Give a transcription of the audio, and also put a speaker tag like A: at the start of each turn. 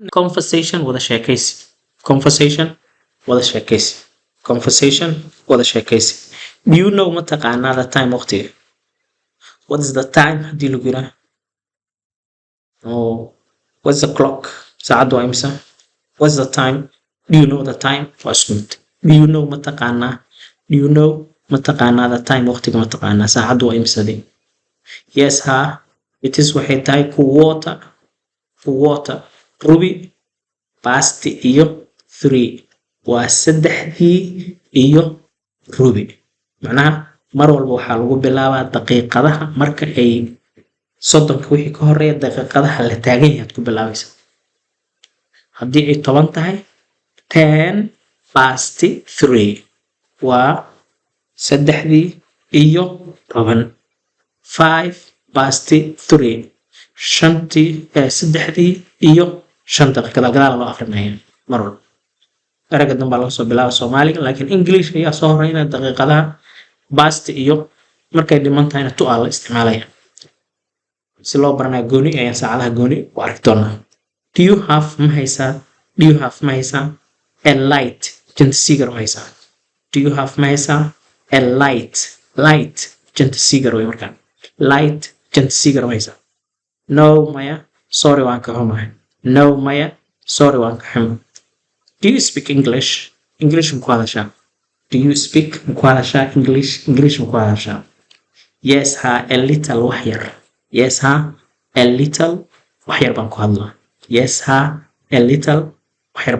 A: Conversation, wada sheekaysi. Conversation, wada sheekaysi. Conversation, wada sheekaysi. Do you know, ma taqaanaa, the time, waqtiga? What is the time haddii lagu yiraahdo? Oh, what's the clock? Saacaddu waa imisa? What's the time? Do you know the time? Waa isku mid. Do you know, ma taqaanaa? Do you know, ma taqaanaa, the time, waqtiga ma taqaanaa? Saacaddu waa imisadii? Yes, ha. It is, waxay tahay, quarter, quarter, rubi, past iyo three, waa 3:15. Macnaha mar walba waxaa lagu bilaabaa daqiiqadaha marka ay 30-ka wixii ka horeeya, daqiiqadaha la taagan yahay aad ku bilaabaysa. Haddii ay 10 tahay, 3:10, waa 3:10. 3:05, shantii, 3:05. Gadaal gadaal loo akrinaya mar walba. Erayga dambaa laga soo bilaaba Soomaaliga, laakiin English ayaa soo horeynaya daqiiqadaha. Past iyo markay dhiman tahayna to aa la isticmaalaya. Si loo baranaya gooni ayaan saacadaha gooni u arki doonaa. Do you have, ma haysaa? Do you have, ma haysaa, a light, jantisigar ma haysaa? Do you have, ma haysaa, a light? Light, jantisigar wey markaan. Light, jantisigar ma haysaa? No, maya. Sorry, waan ka xumahay. No, maya. Sorry, waan ka xumahay. Do you speak English? English ma ku hadashaa? Do you speak, ma ku hadashaa, English? English ma ku hadashaa? Yes, ha, a little, wax yar. Yes, ha, a little, wax yar baan ku hadlaa. Yes, ha, a little, wax yar.